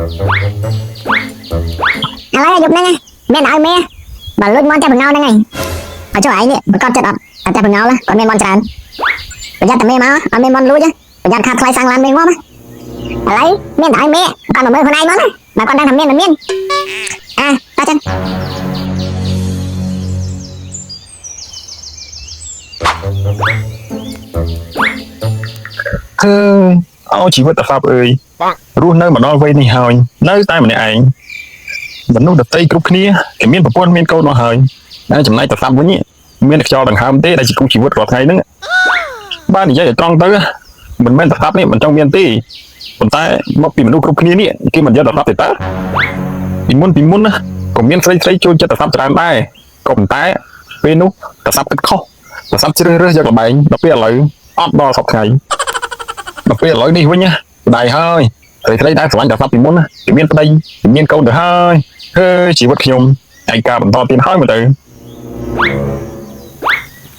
ឥឡូវយប់ហ្នឹងមានឲ្យមេបើលួចមន់ចាស់បង្ងោហ្នឹងឯងឲ្យចុះឯងនេះប្រកបចិត្តអត់តែចាស់បង្ងោគាត់មានមន់ច្រើនប្រយ័ត្នតែមេមកអត់មានមន់លួចប្រយ័ត្នខាតថ្លៃសាំងឡានមេងាប់ឥឡូវមានតែឲ្យមេគាត់មកមើលខ្លួនឯងមកណាបើគាត់ដឹងថាមានមិនមានអាតោះចឹង គឺអោជីវិតតសាប់អើយរស់នៅមកដល់វ័យនេះហើយនៅតែម្នាក់ឯងមនុស្សដតីគ្រប់គ្នាគេមានប្រពន្ធមានកូនអស់ហើយតែចំណែកតសាប់វិញមានតែខ្យល់ដង្ហើមទេដែលជាគូជីវិតរាល់ថ្ងៃហ្នឹងបាននិយាយឲ្យត្រង់ទៅមិនមែនតសាប់នេះមិនចង់មានទេប៉ុន្តែមកពីមនុស្សគ្រប់គ្នានេះគេមិនយកតសាប់ទេតើពីមុនពីមុនណាក៏មានស្រីស្រីចូលចិត្តតសាប់ច្រើនដែរក៏ប៉ុន្តែពេលនោះតសាប់គិតខុសតសាប់ជ្រើសរើសយកលបែងដល់ពេលឥឡូវអត់ដល់សប្តាហ៍ថ្ងៃ ដល់ពេលឥឡូវនេះវិញណាប្តាយហើយស្រីស្រីដែលស្រឡាញ់តែស្ដាប់ពីមុនណាគេមានប្តីគេមានកូនទៅហើយហើយជីវិតខ្ញុំឯកាបន្តទៀតហើយមើលទៅ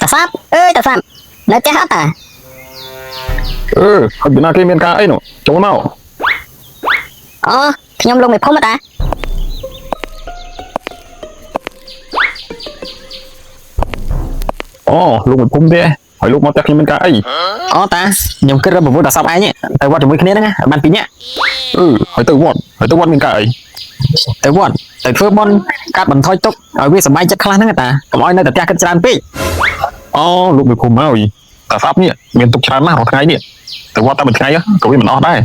តាសាប់អើយតាសាប់នៅផ្ទះអត់តា អឺហើយពីណាគេមានការអីនោះចូលមក អូខ្ញុំលងមេភូមិតា អូលោកមិនភុំទេហើយលោកមកផ្ទះខ្ញុំមានការអី អូតាខ្ញុំគិតរកប្រពន្ធដល់សពឯងទៅវត្តជាមួយគ្នាហ្នឹងបានពីរនាក់ អឺហើយទៅវត្តហើយទៅវត្តមានការអី ទៅវត្តទៅធ្វើបុណ្យកាត់បន្ថយទុក្ខឲ្យវាសប្បាយចិត្តខ្លះហ្នឹងតាកុំឲ្យនៅតែផ្ទះគិតច្រើនពេក អូលោកមិនភុំហើយតាស្ដាប់នេះមានទុកច្រើនណាស់រាល់ថ្ងៃនេះទៅវត្តតែមួយថ្ងៃក៏វាមិនអស់ដែរ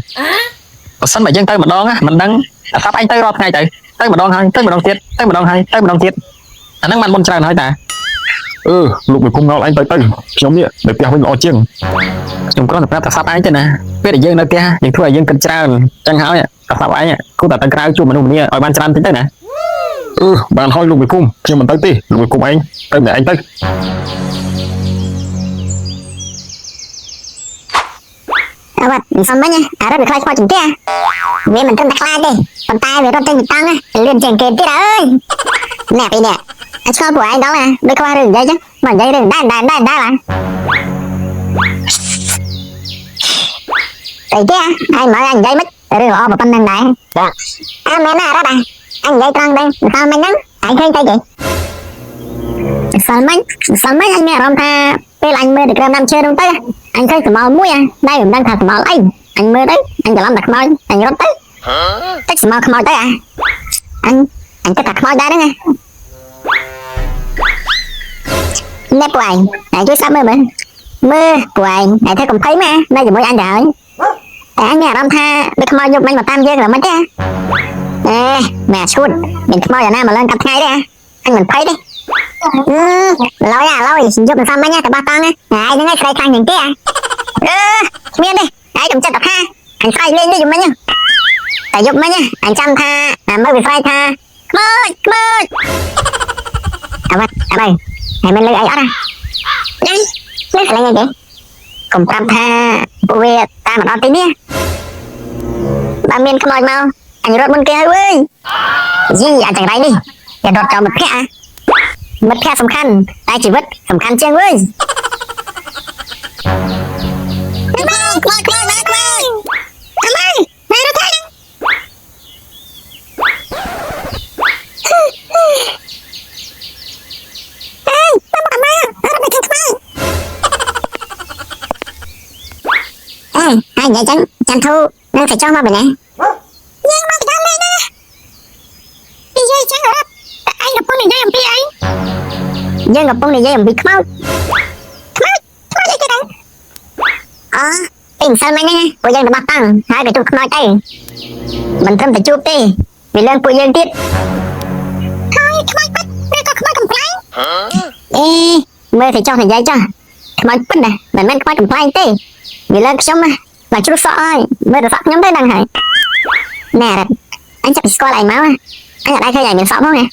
បើសិនបើយើងទៅម្ដងមិនដឹងដល់សពឯងទៅរាល់ថ្ងៃទៅទៅម្ដងហើយទៅម្ដងទៀតទៅម្ដងហើយទៅម្ដងទៀតអាហ្នឹងបានបុណ្យច្រើនហើយតា អឺលោកមិនភុំងល់ឯងទៅទៅខ្ញុំនេះនៅផ្ទះវិញល្អជាង ខ្ញុំគ្រាន់តែប្រាប់តាសពឯងទេណាពេលដែលយើងនៅផ្ទះយើងធ្វើឲ្យយើងគិតច្រើនចឹងហើយតាសពឯងគួរតែទៅក្រៅជួបមនុស្សម្នាឲ្យបានច្រើនតិចទៅណា អឺបានហើយលោកមិនភុំខ្ញុំមិនទៅទេលោកមិនភុំឯងទៅម្នាក់ឯងទៅ អវត្តមិនសមមិញអារត់វាខ្លាចខ្មោចជំទះវាមិនត្រឹមតែខ្លាចទេប៉ុន្តែវារត់ចេញពីតង់លឿនជាងគេទៀតអើយអ្នកពីនេះអញឆ្ងល់ពួកឯងដល់ណាដូចខ្វះរឿងនិយាយចឹងមកនិយាយរឿងដែរដែរដែរដែរតែទេឯងមើលអញនិយាយមិនរឿងល្អប៉ុណ្្នឹងដែរអើមែនណារត់អាអញនិយាយត្រង់ដែរមិនសមមិញហ្នឹងឯងឃើញទៅគេសិលមិញសិលមិញអញមានអារម្មណ៍ថាពេលអញមើលទៅក្រោមដើមឈើនោះទៅអញឃើញស្មោលមួយដែរមិនដឹងថាស្មោលអីអញមើលទៅអញច្រឡំតែខ្មោចអញរត់ទៅតិចស្មោលខ្មោចទៅអាអញអញគិតថាខ្មោចដែរហ្នឹងណាណែពួកឯងឯងជួយស្ដាប់មើលមើលមើលពួកឯងឯងធ្វើកំភៃមកនៅជាមួយអញទៅហើយតែអញមានអារម្មណ៍ថាដូចខ្មោចយប់មិញមកតាមយើងឡើយមិនទេអេម៉ែឈួតមានខ្មោចអាណាមកឡើងកាត់ថ្ងៃទេអញមិនភ័យទេ ឡយអាឡយយប់មិនសាមញ្ញតែបោះតង់ឯងហ្នឹងឯងស្រីខ្លាំងជាងគេអឺគ្មានទេឯងកំចិត្តតែថាអញស្រែកលេងនេះយប់មិញតែយប់មិញអញចាំថាមើលវាស្រែកថាខ្មោចខ្មោចអវ៉ាអបហើយមិនលឺអីអត់ណាញ៉ៃលឺខ្លាំងអីគេកុំប្រាប់ថាពួកវាតាមមកដល់ទីនេះបើមានខ្មោចមកអញរត់មុនគេហើយវើយយីអាចង្រៃនេះគេរត់ចោលមិត្តភក្តិមិត្តភក្តិសំខាន់តែជីវិតសំខាន់ជាងវើយខ្មោចខ្មោចខ្មោចខ្មោចអម៉ៃណែរត់ទៅអេតាមអាម៉ារត់ទៅខ្មោចអេហើយនិយាយចឹងចាំធូនឹងទៅចុះមកវិញណាយើងមកដល់លេងណានិយាយចឹងរត់តែឯងកំពុងនិយាយអំពីអីយើងកំពុងនិយាយអំពីខ្មោចខ្មោចខ្មោចអីគេដែរអូពីម្សិលមិញហ្នឹងពួកយើងទៅបោះតង់ហើយក៏ជួបខ្មោចទៅមិនត្រឹមតែជួបទេវាលើងពួកយើងទៀតហើយខ្មោចពិតឬក៏ខ្មោចកំប្លែងអេមើលទៅចុះនិយាយចុះខ្មោចពិតណាមិនមែនខ្មោចកំប្លែងទេវាលើងខ្ញុំណាមកជ្រុះសក់ហើយមើលទៅសក់ខ្ញុំទៅដឹងហើយណែរ៉ាត់អញចាប់ពីស្គាល់ឯងមកអញអត់ដែរឃើញឯងមានសក់ផងណា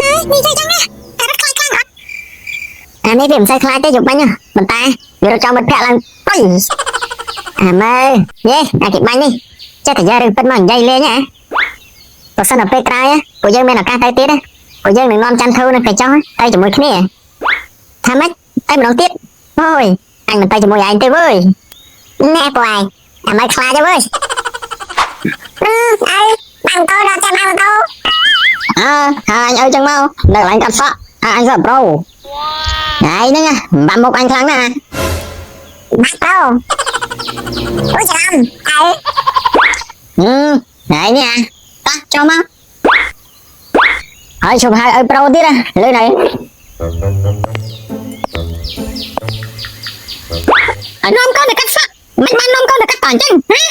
ហើយនិយាយចឹងណាតែរត់ខ្លាចខ្លាំងអត់អានេះវាមិនសូវខ្លាចទេយប់មិញប៉ុន្តែវារត់ចោលមិត្តភក្តិឡើងអុយអាមើលយេអាគេបាញ់នេះចេះតែយករឿងពិតមកនិយាយលេងហ៎បើសិនដល់ពេលក្រោយពួកយើងមានឱកាសទៅទៀតពួកយើងនឹងនាំច័ន្ទធូនិងកញ្ចុះទៅជាមួយគ្នាថាម៉េចទៅម្ដងទៀតអូយអញមិនទៅជាមួយឯងទេវើយណែពួកឯងអាមិនខ្លាចទេវើយ អឺឪបើកម៉ូតូដល់ចាំបើកម៉ូតូ អើហើយអញឲ្យចឹងមកនៅកន្លែងកាត់សក់ហើយអញសក់ប្រូថ្ងៃហ្នឹងបាក់មុខអញខ្លាំងណាស់ បាក់ប្រូអូច្រឡំឪ ហឹមថ្ងៃនេះអាតោះចូលមកហើយជប់ហើយឲ្យប្រូទៀតណាលឿនហើយ ឲ្យនាំកូនទៅកាត់សក់មិនបាននាំកូនទៅកាត់តអញ្ចឹងហ៎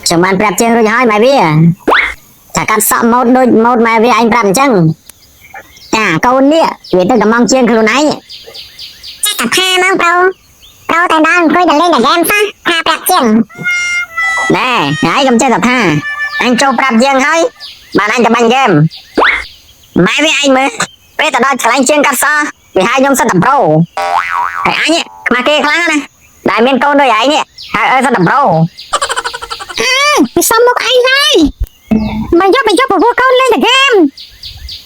ខ្ញុំបានប្រាប់ជាងរួចហើយម៉ែវាថាកាត់សក់ម៉ូតដូចម៉ូតម៉ែវាអញប្រាប់អញ្ចឹងតាកូននេះវាទៅកំងជាងខ្លួនឯង ចេះតែថាហ្មងប្រូប្រូតែដល់អង្គុយតែលេងតែហ្គេមសោះថាប្រាប់ជាង ណែហើយកុំចេះតែថាអញចូលប្រាប់ជាងហើយបានអញទៅបាញ់ហ្គេមម៉ែវាឯងមើលពេលទៅដល់កន្លែងជាងកាត់សក់វាហៅខ្ញុំសិតតែប្រូហើយអញខ្មាស់គេខ្លាំងណាស់ដែលមានកូនដូចឯងនេះហើយអើសិតតែប្រូ អើវាសំមុខឯងហើយមកយកមកយកពពោះកូនលេងតែហ្គេម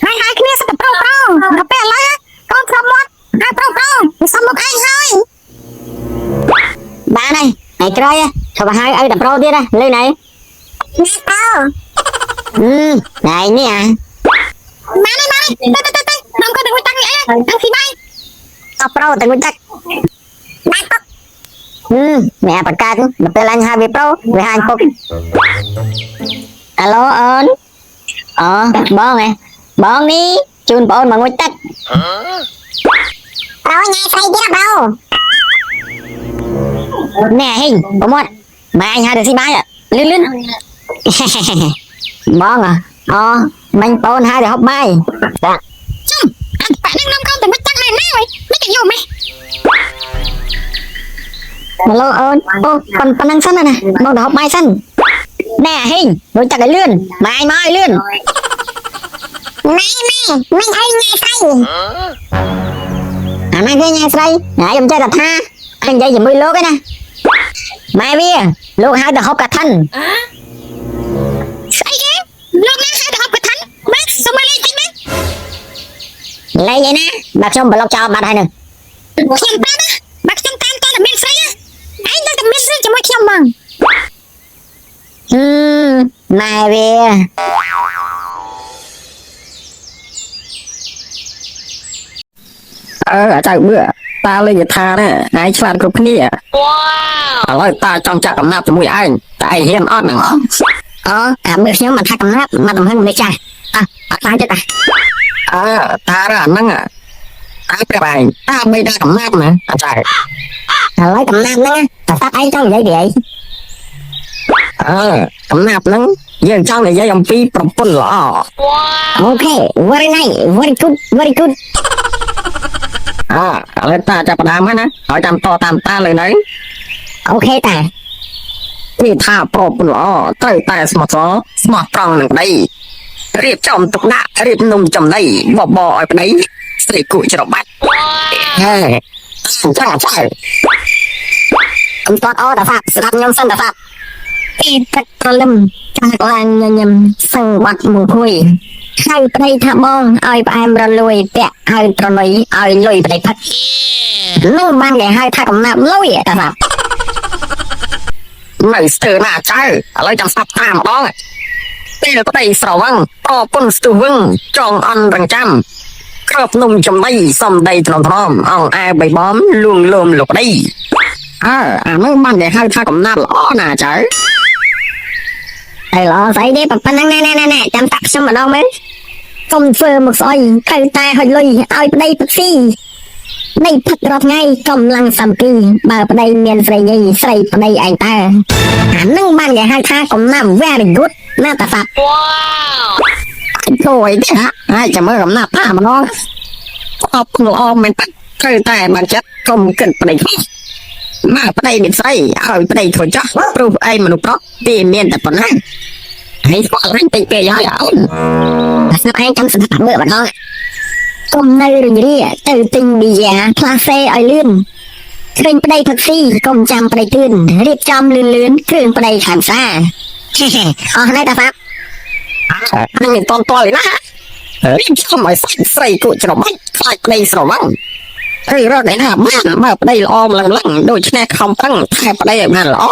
ហើយហើយគ្នាសិតតែប្រូប្រូដល់ពេលឥឡូវកូនគ្រាប់មាត់ហើយប្រូប្រូវាសំមុខឯងហើយ បានហើយថ្ងៃក្រោយធ្វើឲ្យឲ្យតែប្រូទៀតណាលឿនហើយ ណាប្រូ ហឹមថ្ងៃនេះអា បានហើយបានហើយទៅទៅទៅនាំកូនទៅងុយតាំងអីអង្គស៊ីបាយ អស់ប្រូទៅងុយទឹក បានពុក ហឹមអ្នកបកាត់ដល់ពេលអញហៅវាប្រូវាហៅអញពុកអាឡូអូនអូបងហ៎បងនេះជូនបងអូនមកងុយទឹក ប្រូញ៉ែស្រីទៀតប្រូ ណែហិញប្រមត់ម៉ែអញហៅទៅស៊ីបាយលឿនលឿនបងអូមិញបងហៅទៅហូបបាយ ជុំអញប៉ានឹងនាំកូនទៅងុយតាំងណែណាវមិនគេយកម៉េះ អាឡូអូនអូប៉ុណ្ណឹងសិនណាបងទៅហូបបាយសិនណែហិញងុយទឹកឲ្យលឿនម៉ែអញមកឲ្យលឿន ម៉ែម៉ែមិនឲ្យញ៉ែស្រី អាណាគេញ៉ែស្រីហើយខ្ញុំចេះតែថាអញនិយាយជាមួយលោកឯណាម៉ែវាលោកហៅទៅហូបកាឋិន ស្អីគេលោកណាហៅទៅហូបកថាម៉ែសុំមកលេងតិចម៉ែ លេងឯណាបើខ្ញុំប្លុកចោលបាត់ហើយនឹង ខ្ញុំប្រាប់ណាបើខ្ញុំតាមតតែមានស្រីឯងនៅតែមានរឿងជាមួយខ្ញុំហ្មង ហឹមម៉ែវា អើអាចៅបឿតាលេងយថាណាឯងឆ្លាតគ្រប់គ្នាឥឡូវតាចង់ចាក់កំណាប់ជាមួយឯងតែឯងហ៊ានអត់ហ្នឹង អូអាមើលខ្ញុំមិនថាកំណាប់មកទំហឹងមិនចាស់អ่ะអត់ខ្លាចទេតា អើតារអាហ្នឹងតាប្រាប់ឯងតាមិនដាក់កំណាប់ណាអាចៅ ឥឡូវកំណាប់ហ្នឹងតាស្ដាប់ឯងចង់និយាយពីអី អើកំណាប់ហ្នឹងយើងចង់និយាយអំពីប្រពន្ធល្អ OK very nice very good very good អើឥឡូវតាចាប់ផ្ដើមហើយណាហើយចាំតតាមតាលើនៅ OK តា នេះថាប្រពន្ធល្អត្រូវតែស្មោះសរស្មោះត្រង់នឹងប្តីរៀបចំទុកដាក់រៀបនំចំណីបបរឲ្យប្តីស្រីគក់ច្របាច់ហេអញ្ចឹងអាចៅ កុំតតអូតាស្ដាប់ស្ដាប់ខ្ញុំសិនតាស្ដាប់ពីទឹកព្រលឹមចាក់ឡើងញញឹមសឹងបាត់មួយហួយហៅប្តីថាបងឲ្យផ្អែមរលួយពាក់ឲ្យត្រណុយឲ្យលុយប្តីផឹកនោះបានគេហៅថាកំណាប់លុយតាស្ដាប់ នៅស្ទើរណាស់ចៅឥឡូវចាំស្ដាប់តាមម្ដងពេលប្តីស្រវឹងប្រពន្ធស្ទុះវឹងចងអន់រងចាំក្របនំចំណីសំដីថ្នមថ្នមអង្គអែបីបំលួងលោមលោកប្តីអើអានោះបានគេហៅថាកំណាប់ល្អណាស់ចៅ ហើយល្អស្អីទេប៉ុណ្ណឹងណែណែណែចាំតាក់ខ្ញុំម្ដងមើលកុំធ្វើមកស្អុយត្រូវតែហុចលុយឲ្យប្តីផឹកស៊ីនៃផឹករាល់ថ្ងៃកម្លាំងសំគីបើប្តីមានស្រីញីស្រីប្តីឯងតើអានឹងបានគេហៅថាកំណាំ very good ណាតាសាប់ គួយទេហ่ะហើយចាំមើលកំណាប់តាមម្ដងអបល្អមែនតើត្រូវតែបានចិត្តកុំគិតប្តីខុសមកប្តីមានស្រីឲ្យប្តីធ្វើចោះព្រោះឯងមនុស្សប្រុសវាមានតែប៉ុណ្ណាហើយស្គាល់អញតិចពេកហើយអូន តាសាប់ឯងចាំស្ដាប់មើលម្ដងកុំនៅរញរាទៅទិញប៊ីយ៉ាផ្លាសេឲ្យលឿនឃើញប្តីផឹកស៊ីកុំចាំប្តីទឿនរៀបចំលឿនលឿនគ្រឿងប្តីខាងសាអស់ហើយតាសាប់ នឹងមិនតន់តល់ទេណារៀបចំឲ្យសាច់ស្រីគក់ច្របាច់ខ្លាចប្តីស្រវឹងឬរកឯណាបានបើប្តីល្អម្លឹងម្លឹងដូច្នេះខំប្រឹងថែប្តីឲ្យបានល្អ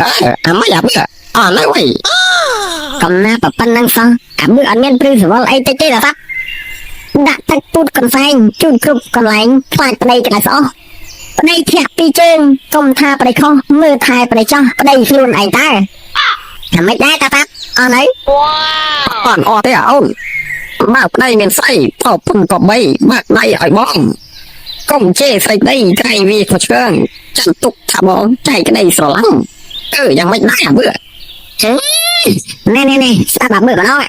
អើអាម៉េចអាបឿអស់នៅវិញ? កំណាប៉ុណ្ណឹងសោះ អាបឿអត់មានព្រឺសវល់អីតិចទេតាសាប់ ដាក់ទឹកពូតកន្សែងជូតគ្រប់កន្លែង ខ្លាចប្តីក្តៅស្អុះ ប្តីធាក់ពីរជើង កុំថាប្តីខុស មើលថែប្តីចោះប្តីខ្លួនឯងតើអាម៉េចដែរតាតាអស់នៅ? អត់អត់ទេអាអូន បើប្តីមានស្អីប្រពន្ធក៏បីបើកដៃឲ្យបង កុំជេរស្រីប្តីក្រែងវាខុសឆ្គង ចាត់ទុកថាបងចែកក្តីស្រឡាញ់ អឺយ៉ាងម៉េចដែរអាបឿ? ណែណែណែ ស្ដាប់អាបឿម្ដង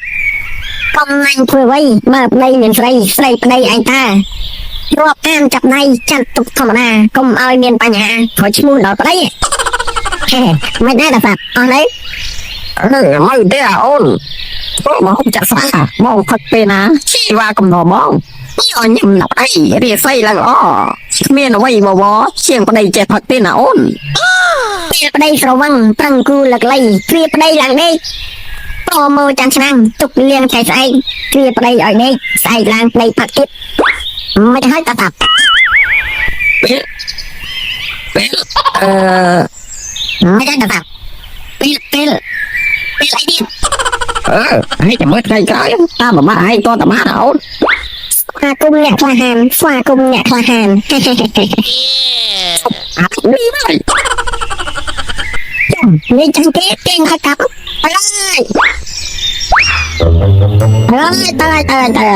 កុំណាញ់ធ្វើអ្វី បើប្តីមានស្រី ស្រីប្តីឯងតើរាប់អានចាប់ដៃ ចាត់ទុកធម្មតា កុំឲ្យមានបញ្ហា ខូចឈ្មោះដល់ប្តីហេ មិនដែរតាសាប់អស់នៅ? អឺមកទេអាអូន ធ្វើមកហូបចាក់ស្រា មកផឹកពេលណាជីវ៉ាកំណបងញញឹមណាប់អីរាសីឡើងល្អ គ្មានអ្វីបវរជាងប្តីចេះផឹកទេណាអូន ពេលប្តីស្រវឹងប្រឹងគូលឹកលៃ គ្រាប្តីឡើងដេកប្រមោចាំងឆ្នាំងទុកលៀងថ្ងៃស្អែក គ្រាប្តីឲ្យដេកស្អែកឡើងប្តីផឹកទៀត មិនឲ្យតាតាប់ ពេលពេលអឺ មិនឲ្យតាតាប់ពេលពេលពេលអីទៀត? អឺហើយចាំមើលថ្ងៃក្រោយ តាមប្រមាណឯងតតបានអូន ស្វាគមន៍អ្នកក្លាហាន ស្វាគមន៍អ្នកក្លាហាន អានេះហើយ ចាំនេះចាំគេគេងឲ្យកាប់អើយអើយតើតើតើ